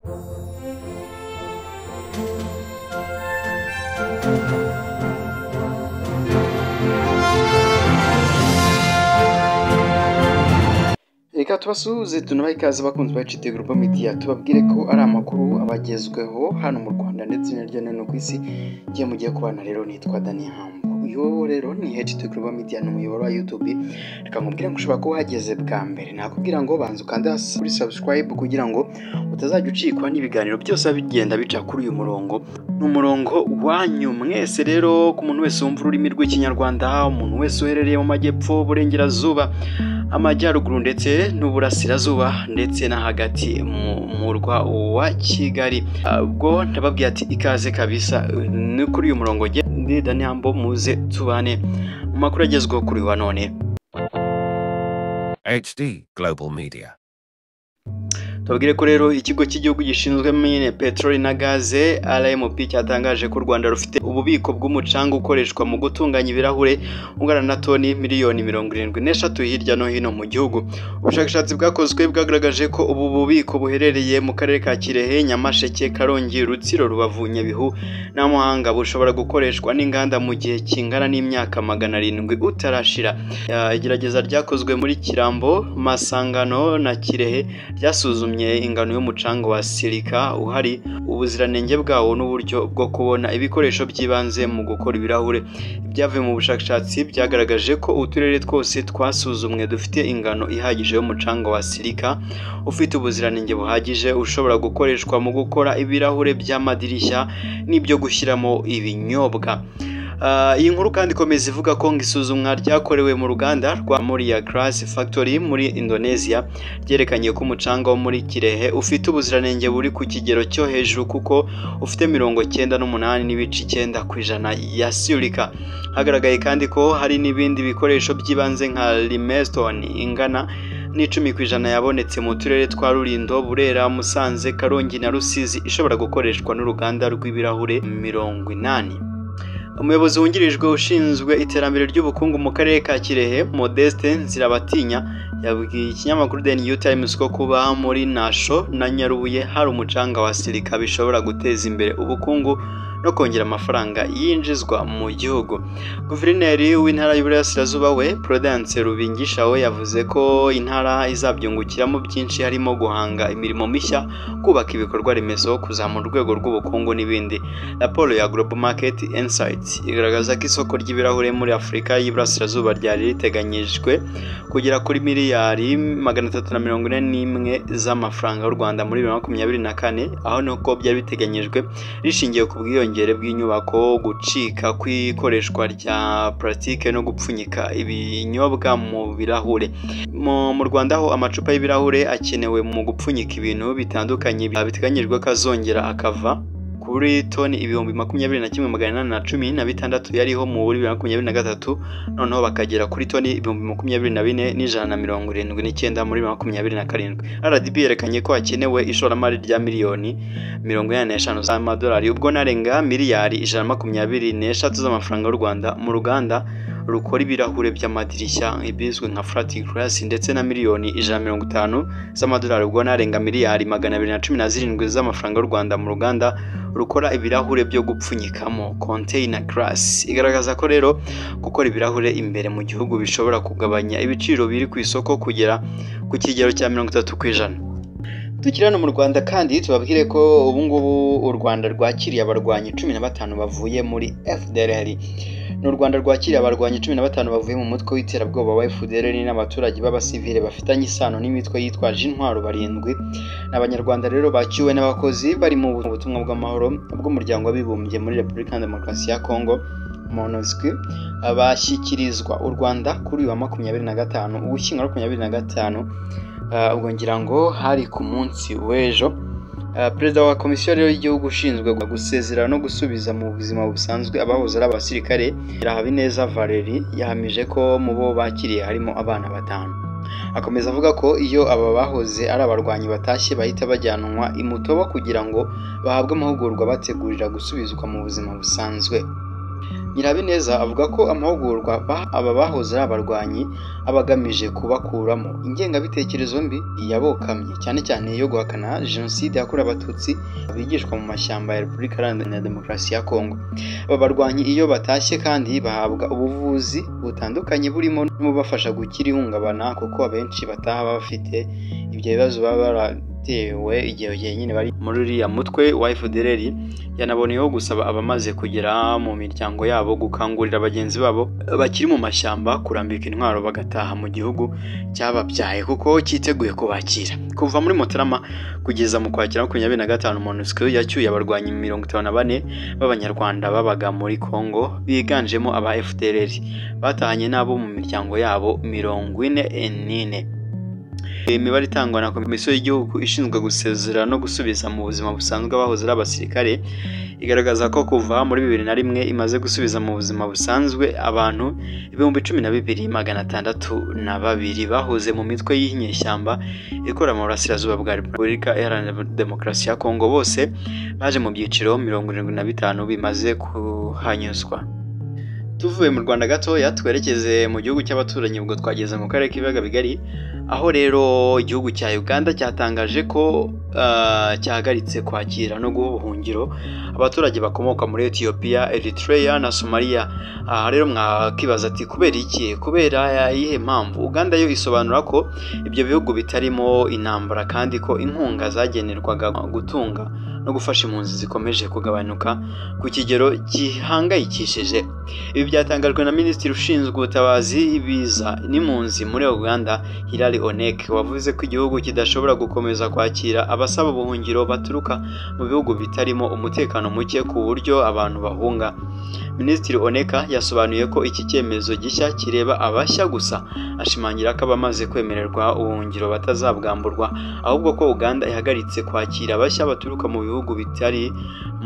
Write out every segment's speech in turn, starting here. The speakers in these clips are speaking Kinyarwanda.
Reka tubasuhuze tunabahe ikaze bakunzi ba HT Global Media, tubabwire ko ari amakuru abagezweho hano mu Rwanda ndetse no hirya no hino ku isi. Ngiye mugiye kubana rero nitwa Dani Hambo. Uyu rero ni HT Global Media, ni umuyoboro wa YouTube. Reka nkubwire ngo ushobora kuba uhageze bwa mbere, nakubwira ngo banza ukande hasi kuri subscribe kugira ngo utazajya ucikwa n'ibiganiro byose bigenda bica kuri uyu murongo. Ni umurongo wanyu mwese rero, ku muntu wese wumva ururimi rw'Ikinyarwanda, umuntu wese uherereye mu majyepfo, burengerazuba, amajyaruguru ndetse n'uburasirazuba ndetse na hagati mu murwa wa Kigali. Ubwo ndababwiye ati ikaze kabisa ni kuri uyu murongo. Ndi Dani Hambo, muze tubane mu makuru agezweho kuri wa none. HD Global Media. Tubabwire ko rero ikigo cy'igihugu gishinzwe mine, peteroli na gaze RMP cyatangaje ko u Rwanda rufite ububiko bw'umucanga ukoreshwa mu gutunganya ibirahure ungana na toni 73 miliyoni hirya no hino mu gihugu. Ubushakashatsi bwakozwe bwagaragaje ko ubu bubiko buherereye mu karere ka Kirehe, Nyamasheke, Karongi, Rutsiro, Rubavu, Nyabihu na Muhanga, bushobora gukoreshwa n'inganda mu gihe kingana n'imyaka 700 utarashira. Igerageza ryakozwe muri Kirambo, Masangano na Kirehe ryasuzumye ingano y'umucanga wa silika uhari, ubuziranenge bwawo n'uburyo bwo kubona ibikoresho by'ibanze mu gukora ibirahure. Ibyavuye mu bushakashatsi byagaragaje ko uturere twose twasuzumwe dufite ingano ihagije y'umucanga wa silika ufite ubuziranenge buhagije, ushobora gukoreshwa mu gukora ibirahure by'amadirishya n'ibyo gushyiramo ibinyobwa. Iyi nkuru kandi ikomeza ivuga ko ngo isuzumwa ryakorewe mu ruganda rwa Mulia Glass Factory muri Indonesia ryerekanye ko umucanga wo muri Kirehe ufite ubuziranenge buri ku kigero cyo hejuru, kuko ufite 98.9% ya silika. Hagaragaye kandi ko hari n'ibindi bikoresho by'ibanze nka limestone ingana n'10% yabonetse mu turere twa Rulindo, Burera, Musanze, Karongi na Rusizi, ishobora gukoreshwa n'uruganda rw'ibirahure 80. Umuyobozi wungirijwe ushinzwe iterambere ry'ubukungu mu karere ka Kirehe, Modeste Nzirabatinya, yabwiye ikinyamakuru The New Times ko kuba muri Nasho na Nyarubuye hari umucanga wa silika bishobora guteza imbere ubukungu no kongera amafaranga yinjizwa mu gihugu. Guverineri w'intara y'Uburasirazuba we, Prudence Rubingisha, we yavuze ko intara izabyungukiramo byinshi, harimo guhanga imirimo mishya, kubaka ibikorwa remezo, kuzamura urwego rw'ubukungu n'ibindi. Raporo ya Global Market Insights igaragaza ko isoko ry'ibirahure muri Afurika y'Iburasirazuba ryari riteganyijwe kugera kuri miliyari 341 z'amafaranga y'u Rwanda muri 2024, aho nuko byari biteganyijwe rishingiye ku bwiyongere bw'inyubako, gucika kw'ikoreshwa rya pulasitike no gupfunyika ibinyobwa mu birahure. Mu Rwanda ho amacupa y'ibirahure akenewe mu gupfunyika ibintu bitandukanye biteganyijwe ko azongera akava kuri toni 21,816 yariho muri 2023, noneho bakagera kuri toni 24,179 muri 2027. RDB yerekanye ko hakenewe ishoramari rya miliyoni 85 z'amadolari, ubwo narenga miliyari 123 z'amafaranga y'u Rwanda, mu ruganda rukora ibirahure by'amadirishya ibizwi nka flat glass, ndetse na miliyoni 150 z'amadolari, ubwo narenga miliyari 217 z'amafaranga y'u Rwanda, mu ruganda rukora ibirahure byo gupfunyikamo container glass. Igaragaza ko rero gukora ibirahure imbere mu gihugu bishobora kugabanya ibiciro biri ku isoko kugera ku kigero cya 30%. Tukiri hano mu Rwanda kandi, tubabwire ko ubu ngubu u Rwanda rwakiriye abarwanyi 15 bavuye muri FDLR. Ni u Rwanda rwakiriye abarwanyi 15 bavuye mu mutwe w'iterabwoba wa FDLR n'abaturage b'abasivile bafitanye isano n'imitwe yitwaje intwaro barindwi. Ni Abanyarwanda rero bakiwe n'abakozi bari mu butumwa bw'amahoro bw'Umuryango w'Abibumbye muri Repubulika ya Demokarasi ya Congo, MONUSCO, bashyikirizwa u Rwanda kuri uyu wa 25 Ugushyingo 25, ubwo ngira ngo hari ku munsi w'ejo. Perezida wa komisiyo rero y'igihugu ushinzwe gusezera no gusubiza mu buzima busanzwe abahoze ari abasirikare, Habineza Valerie, yahamije ko mu bo bakiriye harimo abana batanu. Akomeza avuga ko iyo aba bahoze ari abarwanyi batashye bahita bajyanwa i Mutobo kugira ngo bahabwe amahugurwa bategurira gusubizwa mu buzima busanzwe. Nyirabineza avuga ko amahugurwa aba bahoze ari abarwanyi aba agamije kubakuramo ingengabitekerezo mbi yabokamye, cyane cyane yo guhakana Jenoside yakorewe Abatutsi bigishwa mu mashyamba ya Repubulika Iharanira Demokarasi ya Kongo. Aba barwanyi iyo batashye kandi bahabwa ubuvuzi butandukanye burimo n'ububafasha gukira ihungabana, kuko abenshi bataha bafite ibyo bibazo baba baratewe igihe nyine bari muri uriya mutwe wa FDLR. Yanaboneyeho gusaba abamaze kugera mu miryango yabo gukangurira bagenzi babo bakiri mu mashyamba kurambika intwaro bagataha mu gihugu cyababyaye, kuko cyiteguye kubakira. Kuva muri Mutarama kugeza mu Kwakira 2025, MONUSCO yacyuye abarwanyi 54 b'Abanyarwanda babaga muri Kongo, biganjemo aba FDLR, batahanye n'abo mu miryango yabo 44. Imibare itangwa na Komisiyo y'Igihugu ishinzwe gusezera no gusubiza mu buzima busanzwe abahoze ari abasirikare igaragaza ko kuva muri 2001 imaze gusubiza mu buzima busanzwe abantu 12,602 bahoze mu mitwe y'inyeshyamba ikora mu burasirazuba bwa Repubulika Iharanira Demokarasi ya Kongo. Bose baje mu byiciro 75 bimaze kuhanyuzwa. Tuvuye mu Rwanda gatoya twerekeze mu gihugu cy'abaturanyi, ubwo twageze mu karere k'ibiyaga bigari, aho rero igihugu cya Uganda cyatangaje ko cyahagaritse kwakira no guha ubuhungiro abaturage bakomoka muri Ethiopia, Eritrea na Somalia. Aha rero mwakibaza ati kubera iki? Kubera iyihe mpamvu? Uganda yo isobanura ko ibyo bihugu bitarimo intambara kandi ko inkunga zagenerwaga gutunga no gufasha impunzi zikomeje kugabanuka ku kigero gihangayikishije. Ibi byatangajwe na Minisitiri ushinzwe ubutabazi, ibiza n'impunzi muri Uganda, Hilary Onek, wavuze ko igihugu kidashobora gukomeza kwakira abasaba ubuhungiro baturuka mu bihugu bitarimo umutekano muke ku buryo abantu bahunga. Minisitiri Oneka yasobanuye ko iki cyemezo gishya kireba abashya gusa, ashimangira ko abamaze kwemererwa ubuhungiro batazabwamburwa, ahubwo ko Uganda ihagaritse kwakira abashya baturuka mu bihugu bitari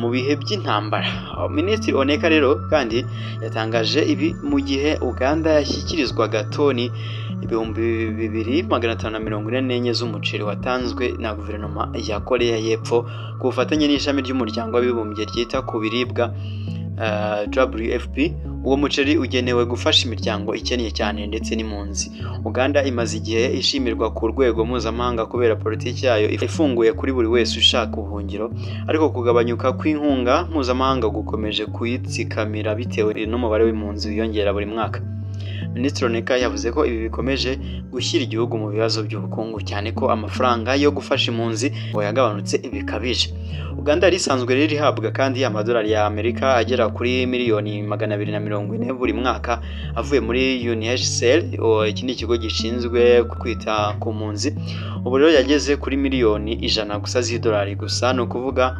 mu bihe by'intambara. Minisitiri Oneka rero kandi yatangaje ibi mu gihe Uganda yashyikirizwaga toni 2544 z'umuceri watanzwe na guverinoma ya Korea y'Epfo ku bufatanye n'ishami ry'umuryango w'abibumbye ryita ku biribwa WFP. Uwo muceri ugenewe gufasha imiryango ikennye cyane ndetse n'impunzi. Uganda imaze igihe ishimirwa ku rwego mpuzamahanga kubera politiki yayo ifunguye kuri buri wese ushaka ubuhungiro, ariko kugabanyuka kw'inkunga mpuzamahanga gukomeje kuyitsikamira bitewe n'umubare w'impunzi wiyongera buri mwaka. Minisitiri Oneka yavuze ko ibi bikomeje gushyira igihugu mu bibazo by'ubukungu, cyane ko amafaranga yo gufasha impunzi ngo yagabanutse bikabije. Uganda yari isanzwe rero ihabwa kandi amadolari ya Amerika agera kuri miliyoni 240 buri mwaka avuye muri UNHCR, iki ni ikigo gishinzwe kwita ku mpunzi. Ubu rero yageze kuri miliyoni 100 gusa z'idolari gusa, ni ukuvuga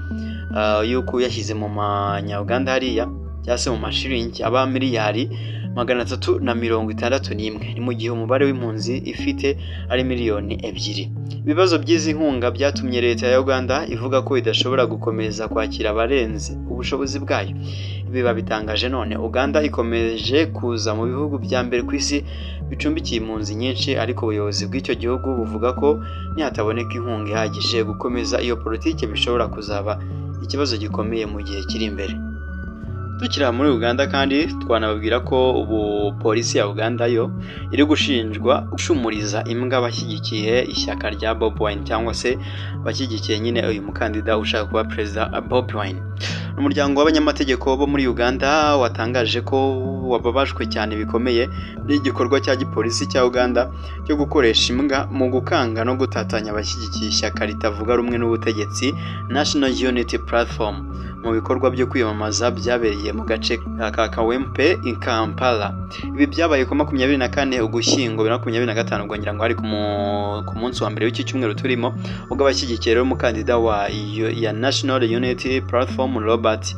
yuko yashyize mu manya-Uganda hariya cyangwa se mu mashiringi aba miliyari 361, ni mu gihe umubare w'impunzi ifite ari miliyoni 2. Ibibazo by'izi nkunga byatumye leta ya Uganda ivuga ko idashobora gukomeza kwakira abarenze ubushobozi bwayo. Ibi babitangaje none Uganda ikomeje kuza mu bihugu bya mbere ku isi bicumbikiye impunzi nyinshi, ariko ubuyobozi bw'icyo gihugu buvuga ko nihataboneka inkunga ihagije gukomeza iyo politiki bishobora kuzaba ikibazo gikomeye mu gihe kiri imbere. Tukiri muri Uganda kandi twanababwira ko ubu polisi ya Uganda yo iri gushinjwa gushumuriza imbwa bashyigikiye ishyaka rya Bobi Wine, cyangwa se bashyigikiye nyine uyu mukandida ushaka kuba perezida Bobi Wine. Umuryango w'abanyamategeko bo muri Uganda watangaje ko wababajwe cyane bikomeye n'igikorwa cya gipolisi cya Uganda cyo gukoresha imbwa mu gukanga no gutatanya abashyigikiye ishyaka ritavuga rumwe n'ubutegetsi National Unity Platform mu bikorwa byo kwiyamamaza byabereye mu gace ka Kawempe i Kampala. Ibi byabaye ku 24 Ugushyingo 2025, ubwo ngira ngo hari ku munsi wa mbere w'iki cyumweru turimo, ubwo abashyigikiye rero umukandida ya National Unity Platform Robert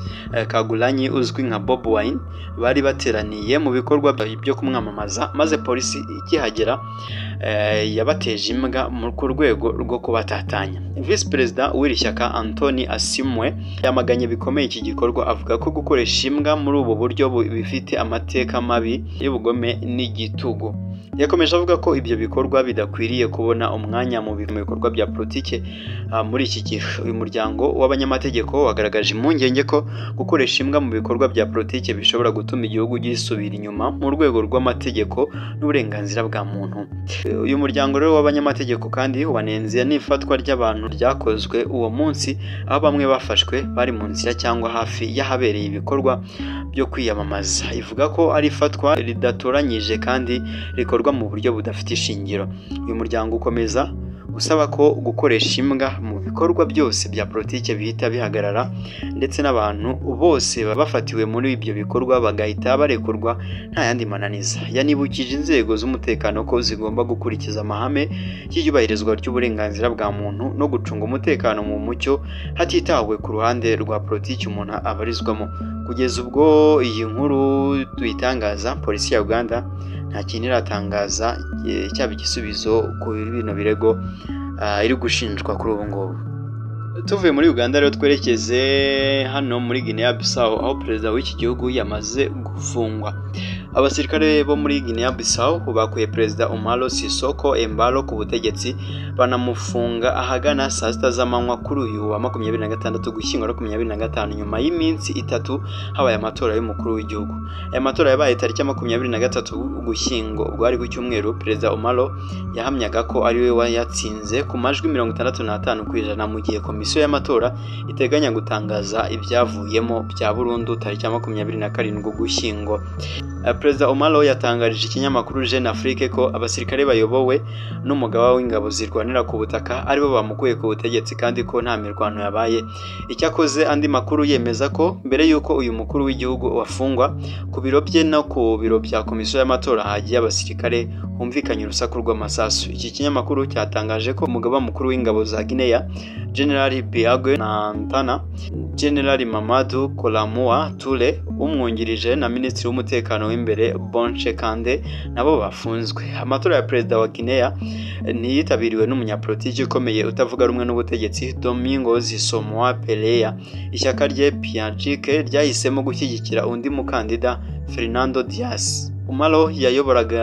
Kyagulanyi uzwi nka Bobi Wine bari bateraniye mu bikorwa byo kumwamamaza, maze polisi ikihagera yabateje imbwa ku rwego rwo kubatatanya. Visi Perezida w'iri shyaka Anthony Asimwe yamaganye bikomeye iki gikorwa, avuga ko gukoresha imbwa muri ubu buryo bifite amateka mabi y'ubugome n'igitugu. Yakomeje avuga ko ibyo bikorwa bidakwiriye kubona umwanya mu bikorwa bya politike muri iki gihe. Uyu muryango w'abanyamategeko wagaragaje impungenge ko gukoresha imbwa mu bikorwa bya politike bishobora gutuma igihugu gisubira inyuma mu rwego rw'amategeko n'uburenganzira bwa muntu. Uyu muryango rero w'abanyamategeko kandi wanenze n'ifatwa ry'abantu ryakozwe uwo munsi, aho bamwe bafashwe bari mu nzira cyangwa hafi y'ahabereye ibikorwa byo kwiyamamaza. Ivuga ko ari ifatwa ridatoranyije kandi rikorwa mu buryo budafite ishingiro. Uyu muryango ukomeza usaba ko gukoresha imbwa mu bikorwa byose bya politike bihita bihagarara, ndetse n'abantu bose bafatiwe muri ibyo bikorwa bagahita barekurwa nta yandi mananiza. Yanibukije inzego z'umutekano ko zigomba gukurikiza amahame y'iyubahirizwa ry'uburenganzira bwa muntu no gucunga umutekano mu mucyo, hatitawe ku ruhande rwa politiki umuntu abarizwamo. Kugeza ubwo iyi nkuru tuyitangaza, polisi ya Uganda nta kintu iratangaza cyaba igisubizo kuri bino birego iri gushinjwa kuri ubu ngubu. Tuvuye muri Uganda rero twerekeze hano muri Guinea Bissau, aho perezida w'iki gihugu yamaze gufungwa. Abasirikare bo muri Guinea Bissau bakuye perezida Umaro Sissoco Embalo ku butegetsi, banamufunga ahagana saa 6 z'amanywa kuri uyu wa 26 Ugushyingo 2025, nyuma y'iminsi 3 habaye amatora y'umukuru w'igihugu. Aya matora yabaye tariki 23 Ugushyingo, ubwo ari ku cyumweru. Perezida Umaro yahamyaga ko ari we wayatsinze ku majwi 65%, mu gihe komisiyo y'amatora iteganya gutangaza ibyavuyemo bya burundu tariki 27 Ugushyingo. Perezida Umaro yatangarije ikinyamakuru Jeune Afrique ko abasirikare bayobowe n'umugaba w'ingabo zirwanira ku butaka aribo bamukuye ku butegetsi, kandi ko nta mirwano yabaye. Icyakoze andi makuru yemeza ko mbere y'uko uyu mukuru w'igihugu wafungwa, ku biro bye no ku biro bya komisiyo y'amatora hagiye abasirikare, humvikanye urusaku rw'amasasu. Iki kinyamakuru cyatangaje ko umugaba mukuru w'ingabo za Guinea, General Biague Nantana, General Mamadou Kolamua Toure umwungirije na Minisitiri w'Umutekano w'imbere Bonche Kande nabo bafunzwe. Amatora ya perezida wa Guinea ntiyitabiriwe n'umunyapolitiki ukomeye utavuga rumwe n'ubutegetsi Domingos Somoa Pereira. Ishyaka rye PAGC ryahisemo gushyigikira undi mukandida Fernando Dias. Umaro yayoboraga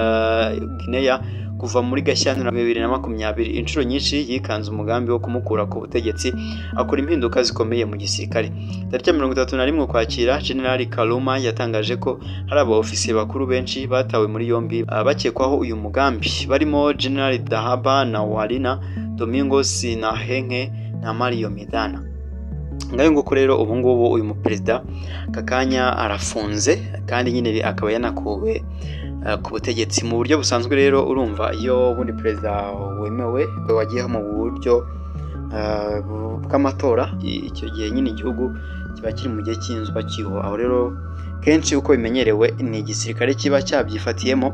Guinea kuva muri Gashyantare 2020. Inshuro nyinshi yikanze umugambi wo kumukura ku butegetsi, akora impinduka zikomeye mu gisirikare. Tariki 31 Ukwakira, General Kaluma yatangaje ko hari abaofisiye bakuru benshi batawe muri yombi bakekwaho uyu mugambi, barimo General Dahaba na Warina, Domingo Sinahenke na Mario Midana. Ngayo nguko rero ubu ngubu uyu muperezida kakanya arafunze, kandi nyine akaba yanakuwe ku butegetsi mu buryo busanzwe. Rero urumva iyo ubundi perezida wemewe wagiyeho mu buryo bw'amatora, icyo gihe nyine igihugu kiba kiri mu gihe cy'inzibacyuho. Aho rero kenshi uko bimenyerewe ni igisirikare kiba cyabyifatiyemo.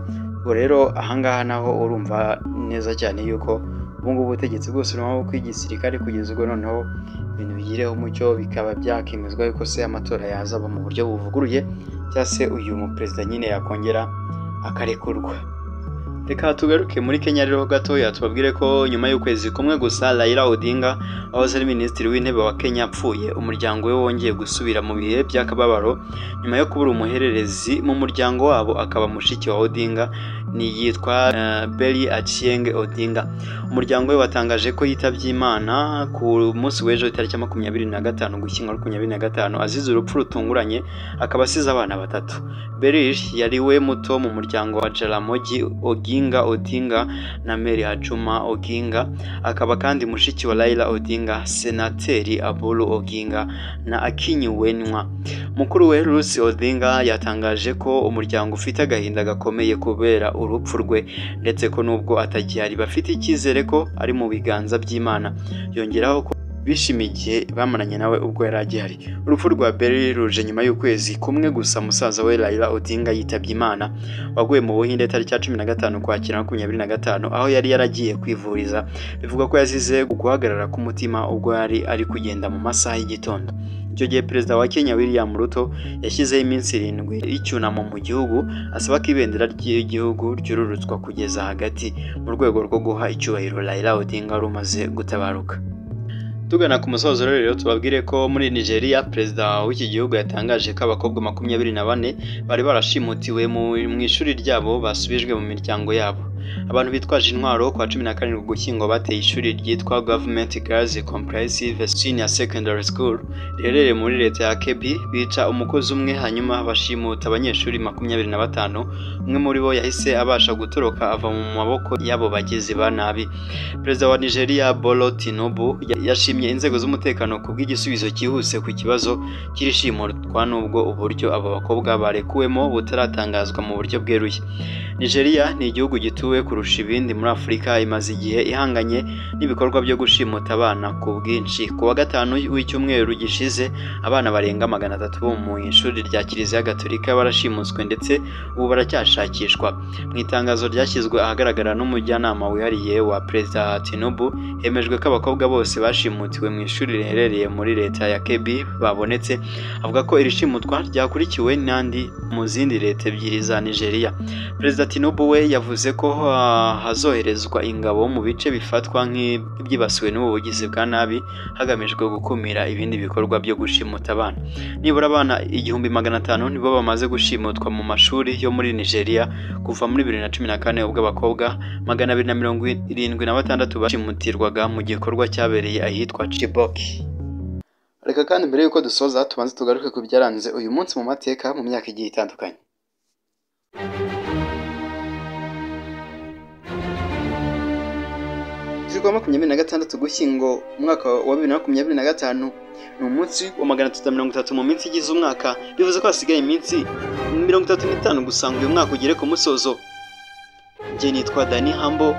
Ubwo rero ahangaha naho urumva neza cyane yuko ubu ngubu ubutegetsi bwose buri mu maboko y'igisirikare, kugeza ubwo noneho ibintu bigireho umucyo, bikaba byakemezwa yuko se amatora yazaba mu buryo buvuguruye, cyangwa se uyu muperezida nyine yakongera akarekurwa. Reka tugaruke muri Kenya rero gatoya, tubabwire ko nyuma y'ukwezi kumwe gusa Raila Odinga wahoze ari minisitiri w'intebe wa Kenya apfuye, umuryango we wongeye gusubira mu bihe by'akababaro nyuma yo kubura umuhererezi mu muryango wabo, akaba mushiki wa Odinga ni yitwa Berry Achieng Odinga. Umuryango we watangaje ko yitabye Imana ku munsi w'ejo tariki 25 Ugushyingo 2025, azize urupfu rutunguranye, akaba asize abana batatu. Berry yari we muto mu muryango wa Jaramogi Oginga Odinga na Mary Ajuma Oginga, akaba kandi mushiki wa Raila Odinga, Senateri Abulu Oginga na Akinyi Wenwa. Mukuru we Lucy Odinga yatangaje ko umuryango ufite agahinda gakomeye kubera urupfu rwe, ndetse ko nubwo atagihari bafite icyizere ko ari mu biganza by'Imana. Yongeraho ko bishimiye igihe bamaranye nawe ubwo yari agihari. Urupfu rwa Berry ruje nyuma y'ukwezi kumwe gusa musaza we Raila Odinga yitabye Imana, waguye mu Buhinde tariki ya 15 Ukwakira 2025, aho yari yaragiye kwivuriza. Bivugwa ko yazize guhagarara k'umutima ubwo yari ari kugenda mu masaha y'igitondo. Icyo gihe perezida wa Kenya William Ruto yashyizeho iminsi 7 y'icyunamo mu gihugu, asaba ko ibendera ry'igihugu ryururutswa kugeza hagati mu rwego rwo guha icyubahiro Raila Odinga wari umaze gutabaruka. Tugana ku musozo rero, tubabwire ko muri Nigeria perezida w'iki gihugu yatangaje ko abakobwa 24 bari barashimutiwe mu ishuri ryabo basubijwe mu miryango yabo. Abantu bitwaje intwaro kwa 17 Ugushyingo bateye ishuri ryitwa Government Girls Comprehensive Senior Secondary School riherereye muri leta ya Kebbi, bica umukozi umwe hanyuma bashimuta abanyeshuri 25. Umwe muri bo yahise abasha gutoroka ava mu maboko y'abo bagizi ba nabi. Perezida wa Nigeria Bola Tinubu yashimye inzego z'umutekano ku bw'igisubizo cyihuse ku kibazo cy'irishimutwa, nubwo uburyo abo bakobwa barekuwemo butaratangazwa mu buryo bweruye. Nigeria ni igihugu gituwe kurusha ibindi muri Afurika, imaze igihe ihanganye n'ibikorwa byo gushimuta abana ku bwinshi. Ku wa gatanu w'icyumweru gishize, abana barenga 300 bo mu ishuri rya Kiliziya Gatolika barashimuswe ndetse ubu baracyashakishwa. Mu itangazo ryashyizwe ahagaragara n'umujyanama wihariye wa Perezida Tinubu, hemejwe ko abakobwa bose bashimutiwe mu ishuri riherereye muri leta ya Kebbi babonetse. Avuga ko iri shimutwa ryakurikiwe n'andi mu zindi leta ebyiri za Nigeria. Perezida Tinubu we yavuze ko hazoherezwa ingabo mu bice bifatwa nk'ibyibasiwe n'ubu bugizi bwa nabi, hagamijwe gukumira ibindi bikorwa byo gushimuta abana. Nibura abana 1500 nibo bamaze gushimutwa mu mashuri yo muri Nigeria kuva muri 2014, ubwo abakobwa 276 bashimutirwaga mu gikorwa cyabereye ahitwa Chibok. Reka kandi mbere y'uko dusoza tubanze tugaruke ku byaranze uyu munsi mu mateka mu myaka igiye itandukanye. Kuwa 26 Ugushyingo umwaka wa 2025 ni umunsi wa 330 mu minsi igize umwaka, bivuze ko hasigaye iminsi 35 gusa ngo uyu mwaka ugere ku musozo. Njye nitwa Dani Hambo,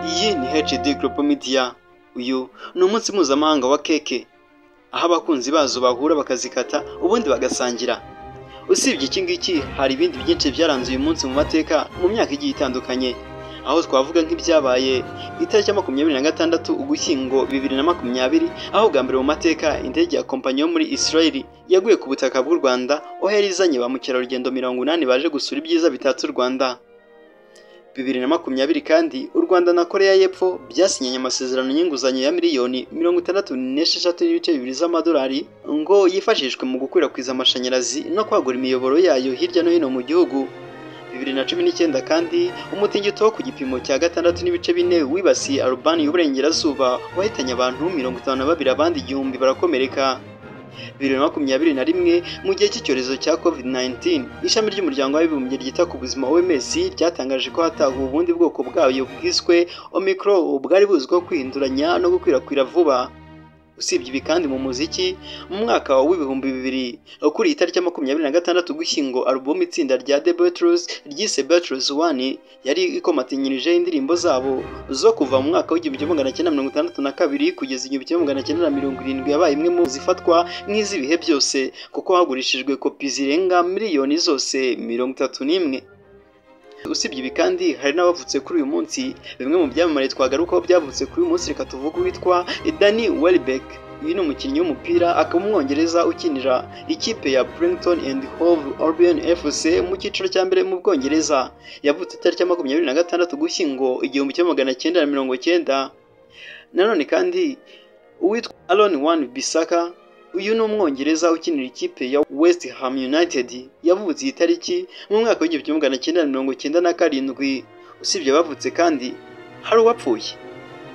iyi ni HD Global Media. Uyu ni umunsi mpuzamahanga wa keke, aho abakunzi bazo bahura bakazikata ubundi bagasangira. Usibye iki ngiki, hari ibindi byinshi byaranze uyu munsi mu mateka mu myaka igiye itandukanye, aho twavuga nk'ibyabaye itariki ya 26 Ugushyingo 2020, aho bwa mbere mu mateka indege ya kompanyi yo muri Israel yaguye ku butaka bw'u Rwanda, aho yari izanye ba mukerarugendo 80 baje gusura ibyiza bitatse u Rwanda. 2020 kandi u Rwanda na Korea y'Epfo byasinyanye amasezerano y'inguzanyo ya miliyoni 66.2 z'amadolari ngo yifashishwe mu gukwirakwiza amashanyarazi no kwagura imiyoboro yayo hirya no hino mu gihugu. 2019 kandi umutingito wo ku gipimo cya 6.4 wibasiye Albania y'Uburengerazuba wahitanye abantu 52, abandi 1000 barakomereka. 2021 mu gihe cy'icyorezo cya COVID-19, ishami ry'umuryango w'abibumbye ryita ku buzima OMS ryatangaje ko hatahuwe ubundi bwoko bwayo bwiswe Omicron bwari buzwiho kwihinduranya no gukwirakwira vuba. Usibye ibi kandi mu muziki, mu mwaka wa 2000 kuri iyi tariki ya 26 Ugushyingo, album itsinda rya The Beatles ryise Beatles One yari ikomatanyirije indirimbo zabo zo kuva mu mwaka wa 1962 kugeza 1970 yabaye imwe mu zifatwa nk'iz'ibihe byose, kuko hagurishijwe kopi zirenga miliyoni zose 31. Usibye ibi kandi hari n'abavutse kuri uyu munsi. Bimwe mu byamamare twagarukaho byavutse kuri uyu munsi, reka tuvuge uwitwa Danny Welbeck. Uyu ni umukinnyi w'umupira akaba umwongereza ukinira ikipe ya Brighton and Hove Albion FC mu cyiciro cya mbere mu Bwongereza. Yavutse itariki ya 26 Ugushyingo 1990. Nanone kandi uwitwa Aaron Wan-Bissaka, uyu ni umwongereza ukinira ikipe ya West Ham United, yavutse iyi tariki mu mwaka wa 1997. Usibye abavutse kandi hari uwapfuye.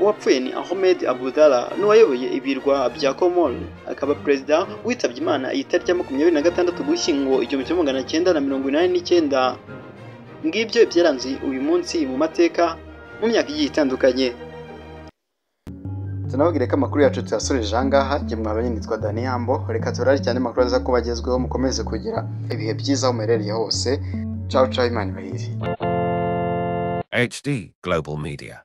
Uwapfuye ni Ahmed Abdallah, n'uwayoboye ibirwa bya Comores, akaba perezida witabye Imana iyi tariki ya 26 Ugushyingo 1989. Ngibyo byaranze uyu munsi mu mateka mu myaka igiye itandukanye. Tunababwire ko amakuru yacu tuyasoreje aha ngaha. Njye mwabanye nitwa Dani Hambo, reka turare cyane amakuru aza kuba agezweho, mukomeze kugira ibihe byiza aho muherereye hose. Ciao ciao, Imana ibahire. HD Global Media.